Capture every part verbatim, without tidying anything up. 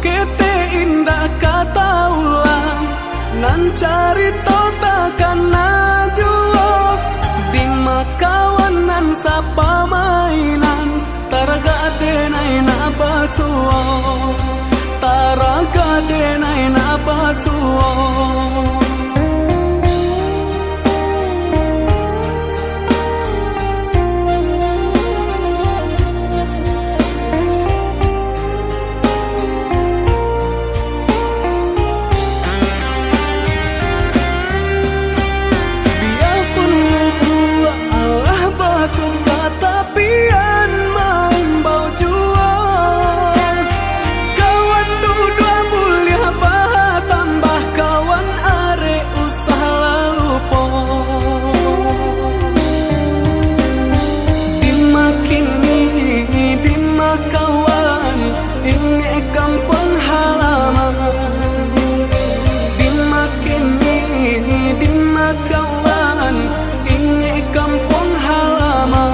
Ketek indak ka taulang, nan carito takana juo, dima kawan nan sapamainan, taragak denai nak basuo, taragak denai nak basuo. Biapun lubuak alah batuka, tapian maimbau juo. Kawan duduak buliah batambah, kawan arek usah lalu po. Dima kini, dima kawan, ingek kampuang halaman. Dima kini, dima kawan, ingek kampuang halaman.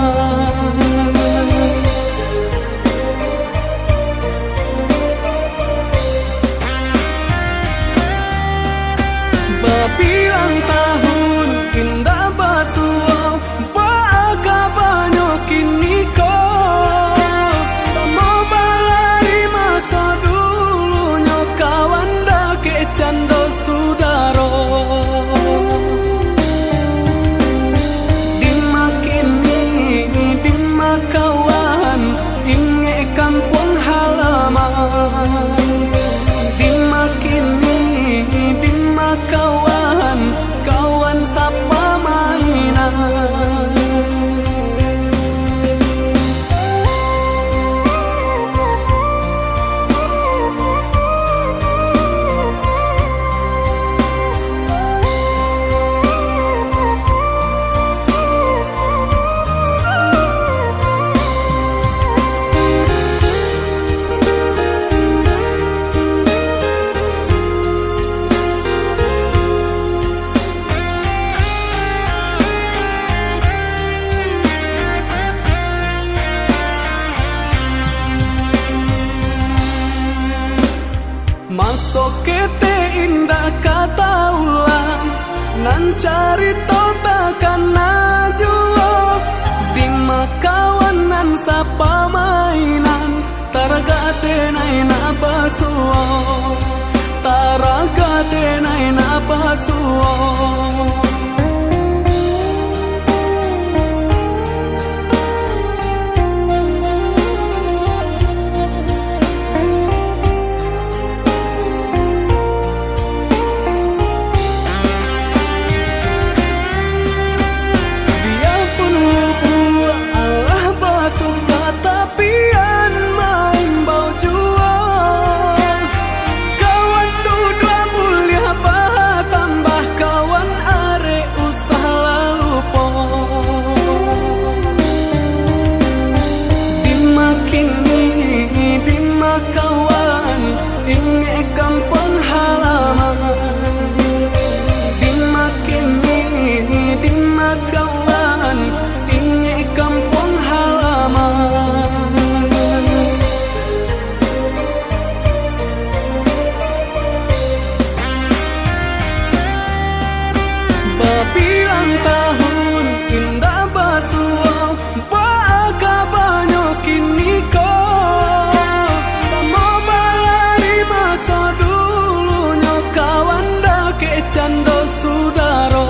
Babilang tahun indak basuo, baa kabanyo kini ko? Samo balari maso dulunyo, kawan dakek cando sudaro. Dima kini, dima kawan, ingek kampuang halaman. Dima kini, dima kawan, kawan sapamainan. Maso ketek indak ka taulang, nan carito takana juo, dima kawan nan sapamainan, taragak denai nak basuo, taragak denai nak basuo. Biapun lubuak alah batuka, tapian maimbau juo. Kawan duduak buliah batambah, kawan arek usah lalu po. Dima kini, dima kawan, ingek kampuang halaman. Dima kini, dima kawan, ingek kampuang halaman. Babilang tahun indak basuo, baa kabanyo kini ko? Samo balari maso dulunyo, kawan dakek cando sudaro.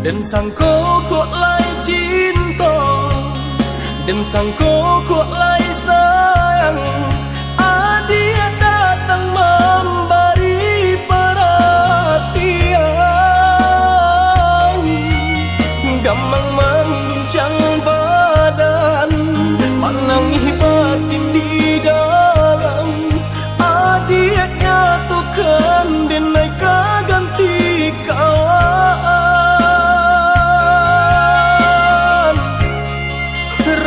Den sangko kok lai cinto, den sangko kok lai sayang, adiak datang mambari paratian. Gamang mangguncang badan, manangih batin di dalam. Adiak nyatokan, den ai ka ganti kawan.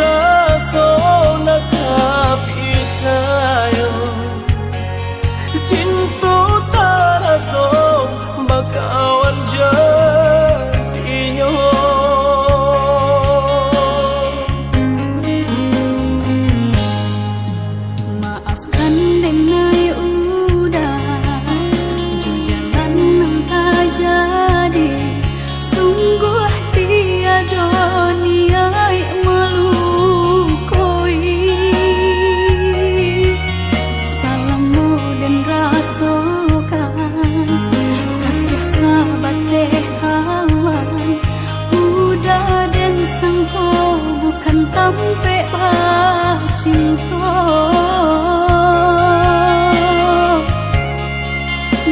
Raso nak ka picayo, cinto taraso bakawan jadinyo. Maafkan den ai Uda, jo jalan nan tajadi, sungguah tiado niaik malukoi. Salamo den rasokan, kasiah sabateh kawan, Uda den sangko bukan tampek bacinto.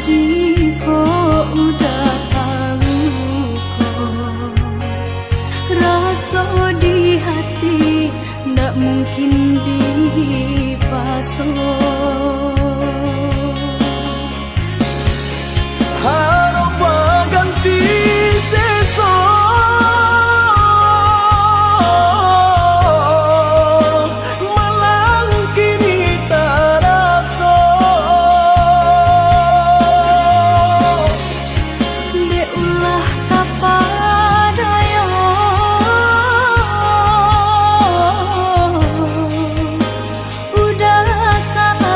Jikok Uda taluko, raso di hati ndak mungkin dipaso. Harap baganti seso, malang kini taraso. Dek ulah tapadayo, Uda salah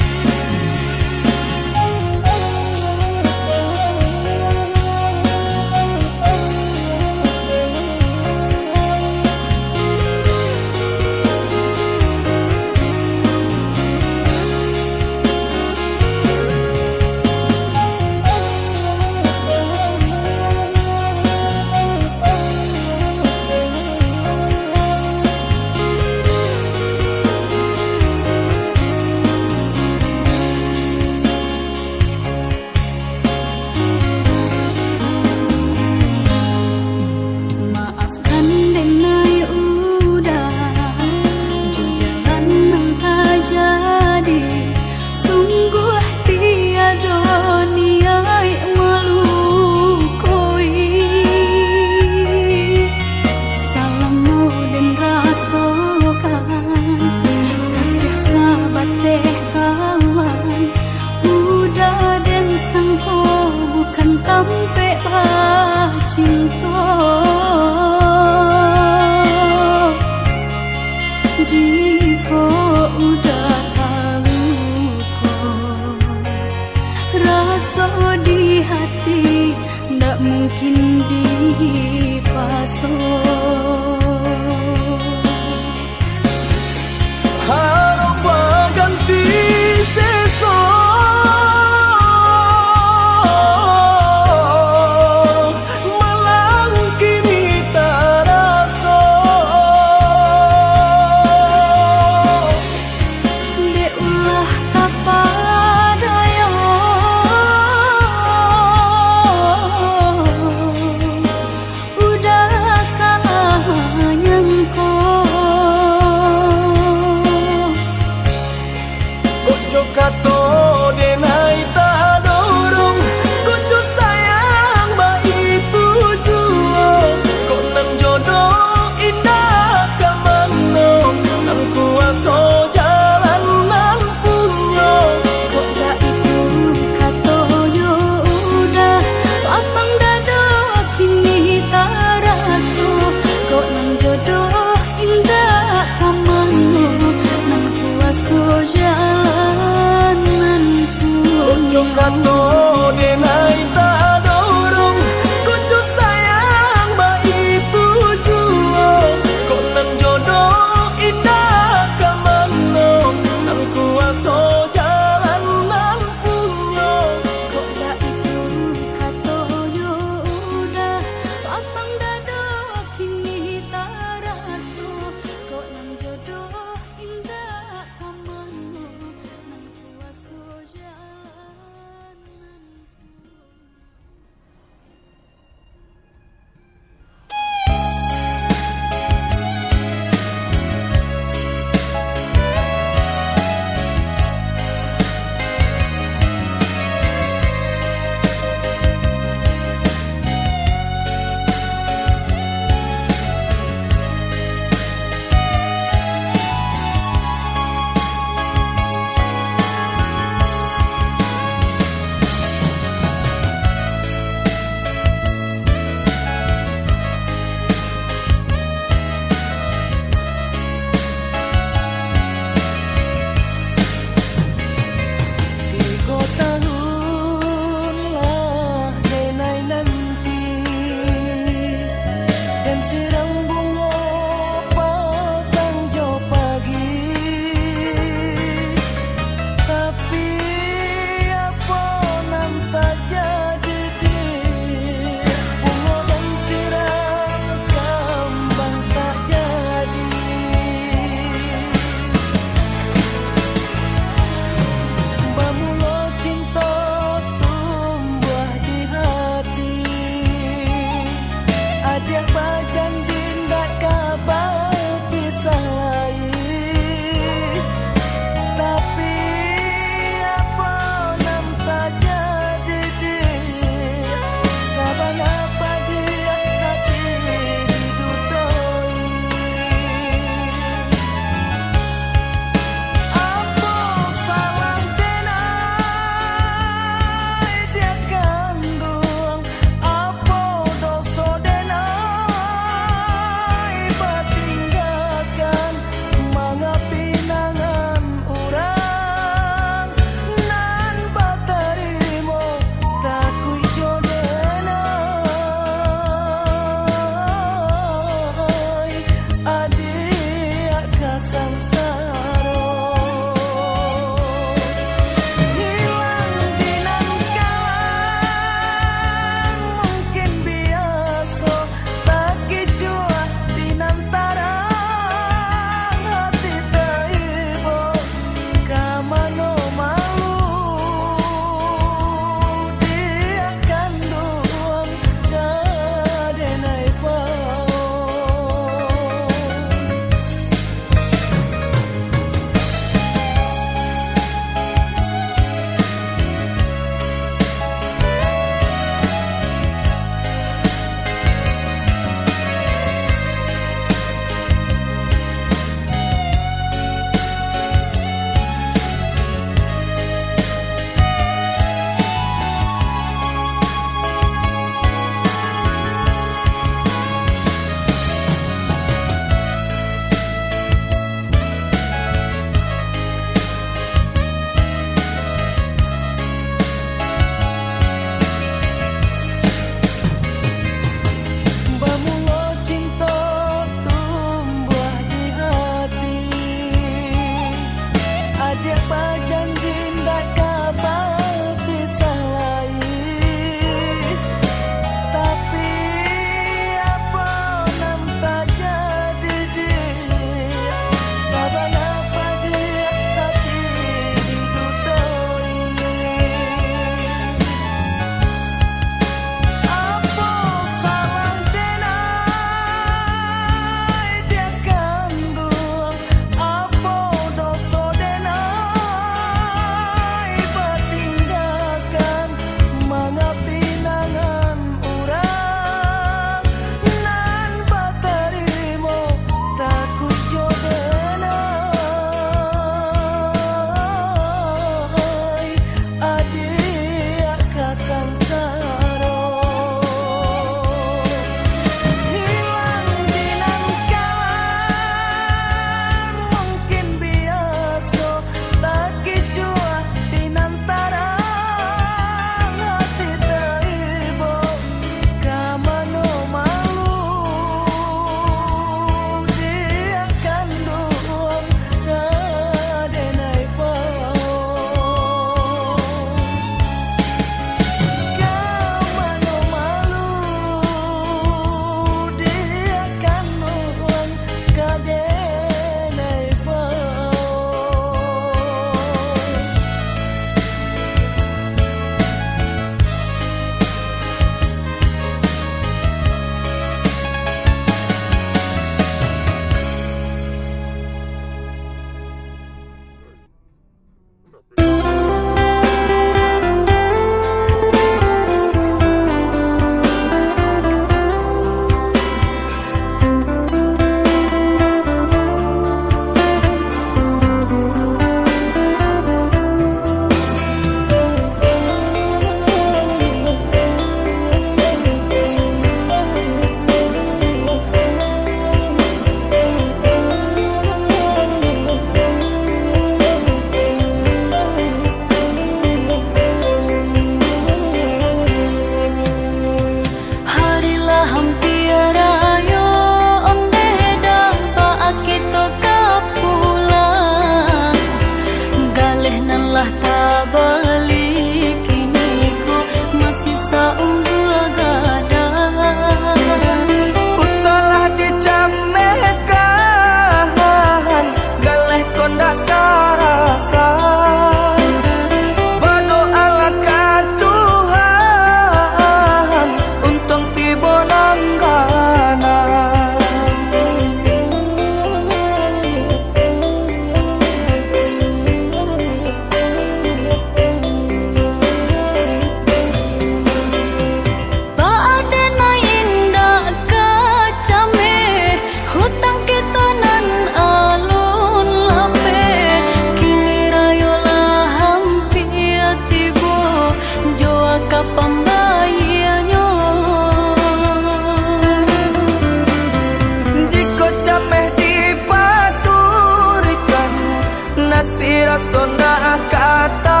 Sondak kata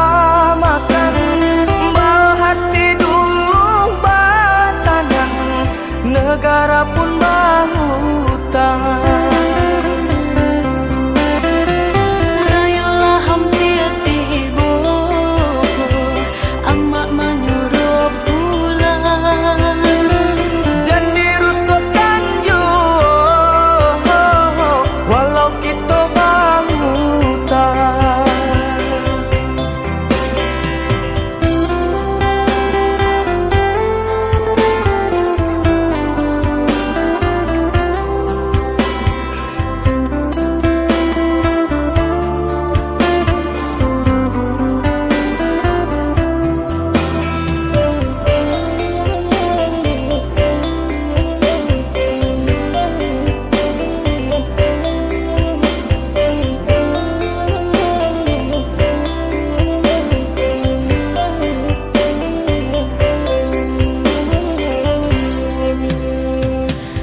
makan, bahati dulu batanang, negara pun bahutang. Rayolah hampir tibo, amak manyuruh pulang. Jan dirusuahkan juo, walau kito bahutang.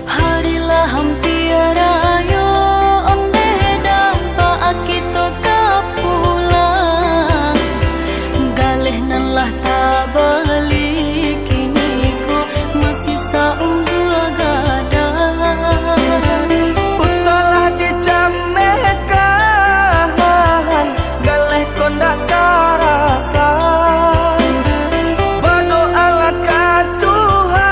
Hari lah hampia rayo, ondeh dampak kito ka pulang. Galeh nan lah tabali kini ko masih saunggua gadang. Usahlah dicamehkan, galeh ko ndak tarasa. Badoalah ka Tuhan,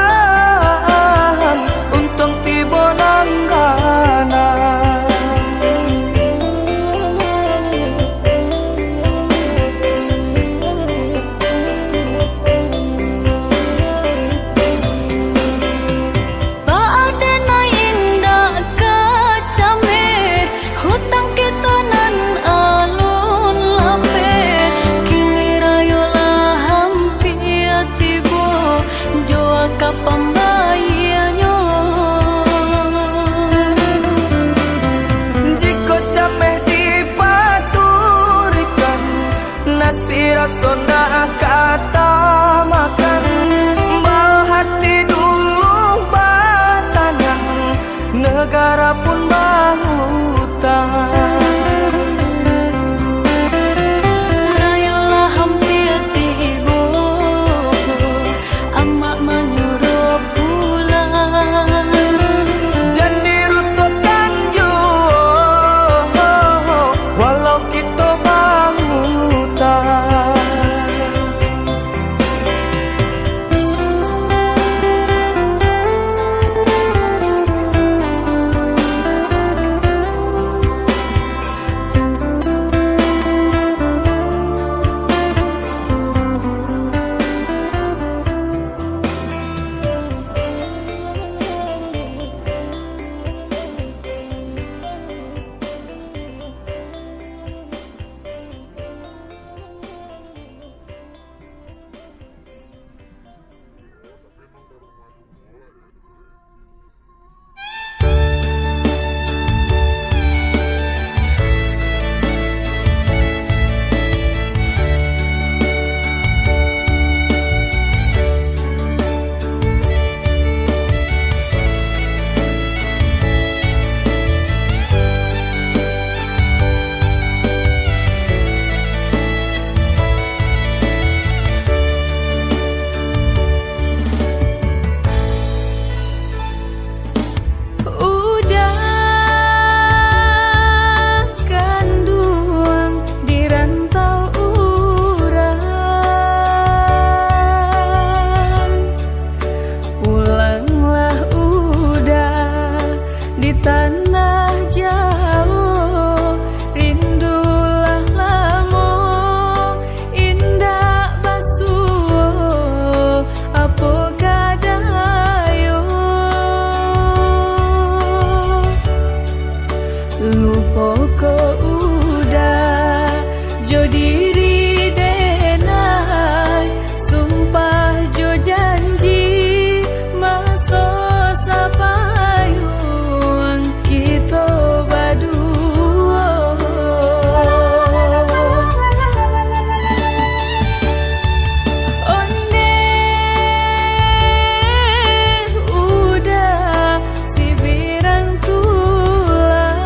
untuang tibo nan ganang. Baa dek nan indak ka cameh, hutang kito nan alun lapeh, kini rayo lah hampia tibo, jo a ka pambayianyo. Jikok cameh dipaturikan, nasi raso ndak ka tamakan, bahati dulu batanang, negara pun bahutang. Rayo lah hampia tibo, amak manyuruh pulang. Jan dirusuahkan juo, walau kito bahutang. Uda kanduang di rantau urang, pulanglah Uda di tanah jauah, rindulah lamo indak basuo, apo ka dayo. Lupo ko Uda jo diri denai, sumpah jo janji maso sapayuang kito baduo. Ondeh Uda sibirang tulang,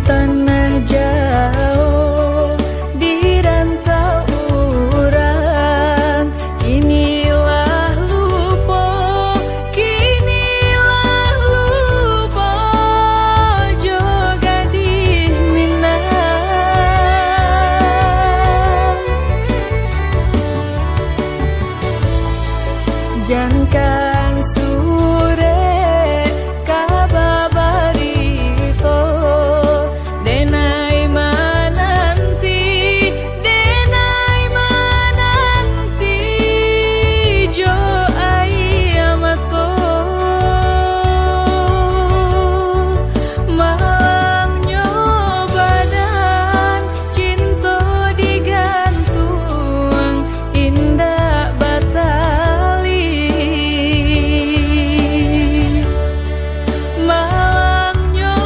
Tanah jauah di rantau urang, kini lah lupo, kini lah lupo jo gadih Minang. Jankan surek ka babarito, denai mananti, denai mananti jo aia mato. Malangnyo badan, cinto digantuang, indak batali. Malangnyo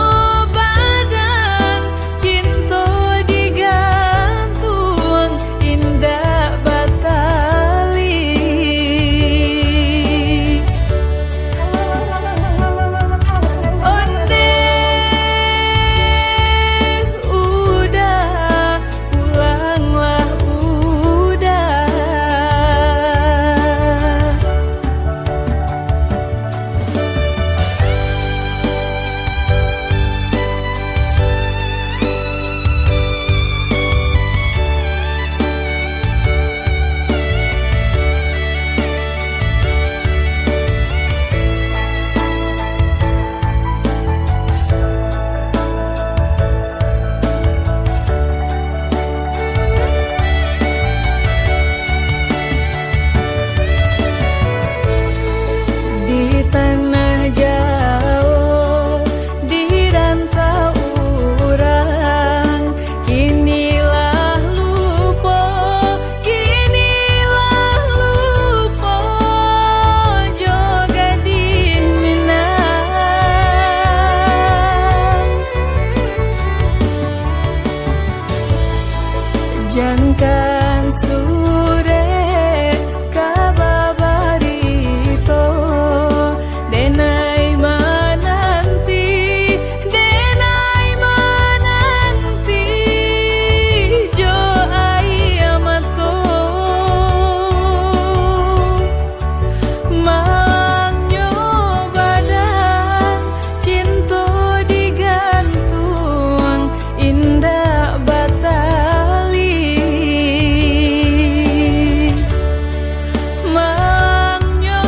badan, cinto digantuang, indak batali. Ondeh Uda, pulanglah Uda. Di tanah jauah, di rantau urang, kini lah lupo, kini lah lupo jo gadih Minang. Jankan surek ka babarito, denai mananti, denai mananti jo aia mato. Malangnyo badan, cinto digantuang, indak batali. Malangnyo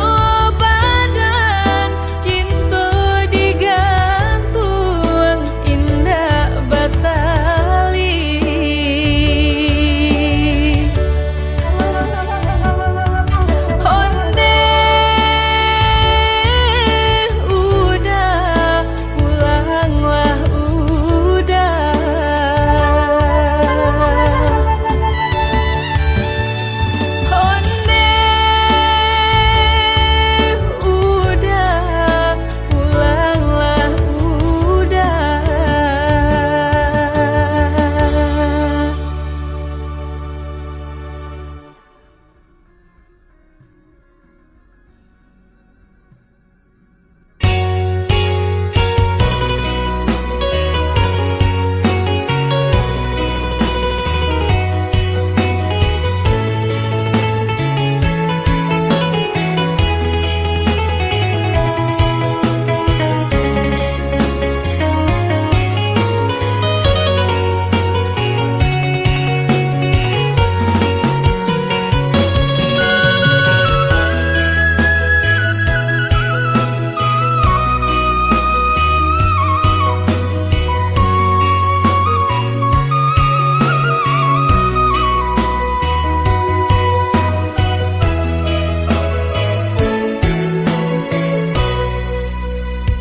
badan, cinto digantuang, indak batali. Ondeh Uda, pulanglah Uda. Ondeh Uda, pulanglah Uda.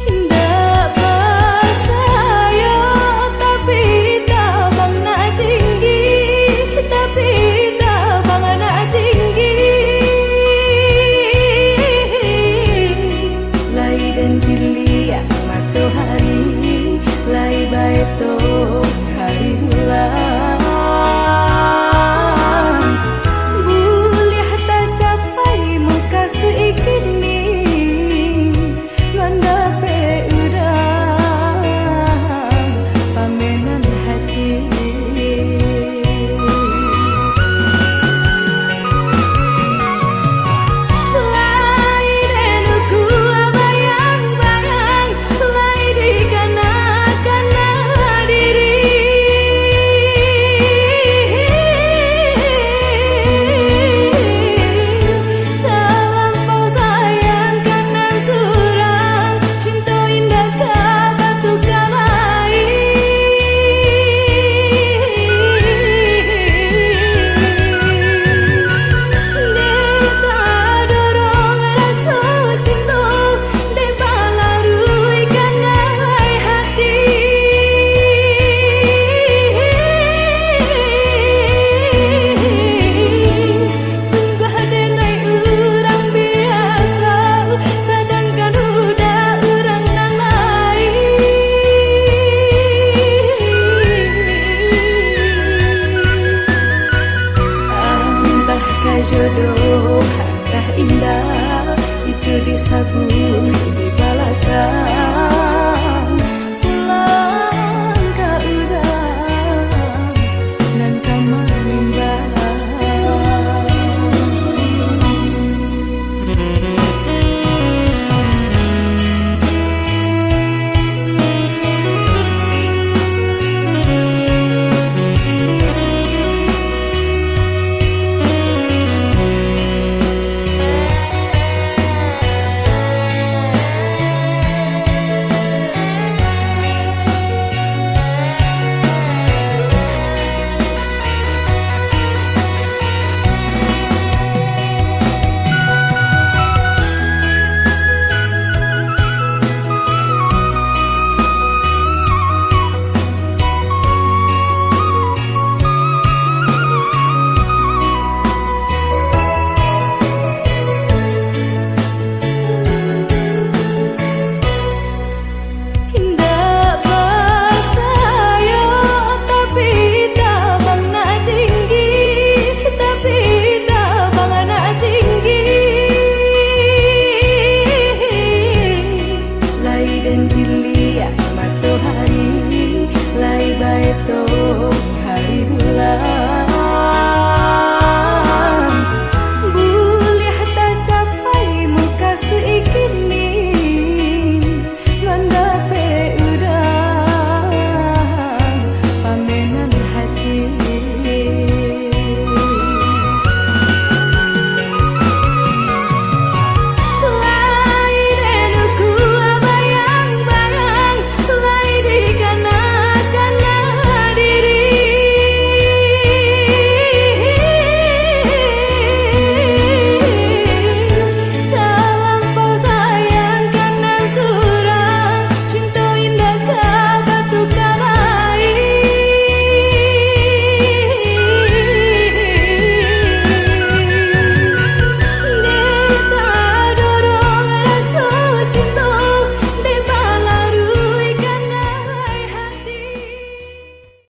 Indak basayok, tapi tabang nak tinggi, tapi tabang nak tinggi. Lai den tiliak matohari, lai baetong hari bulan.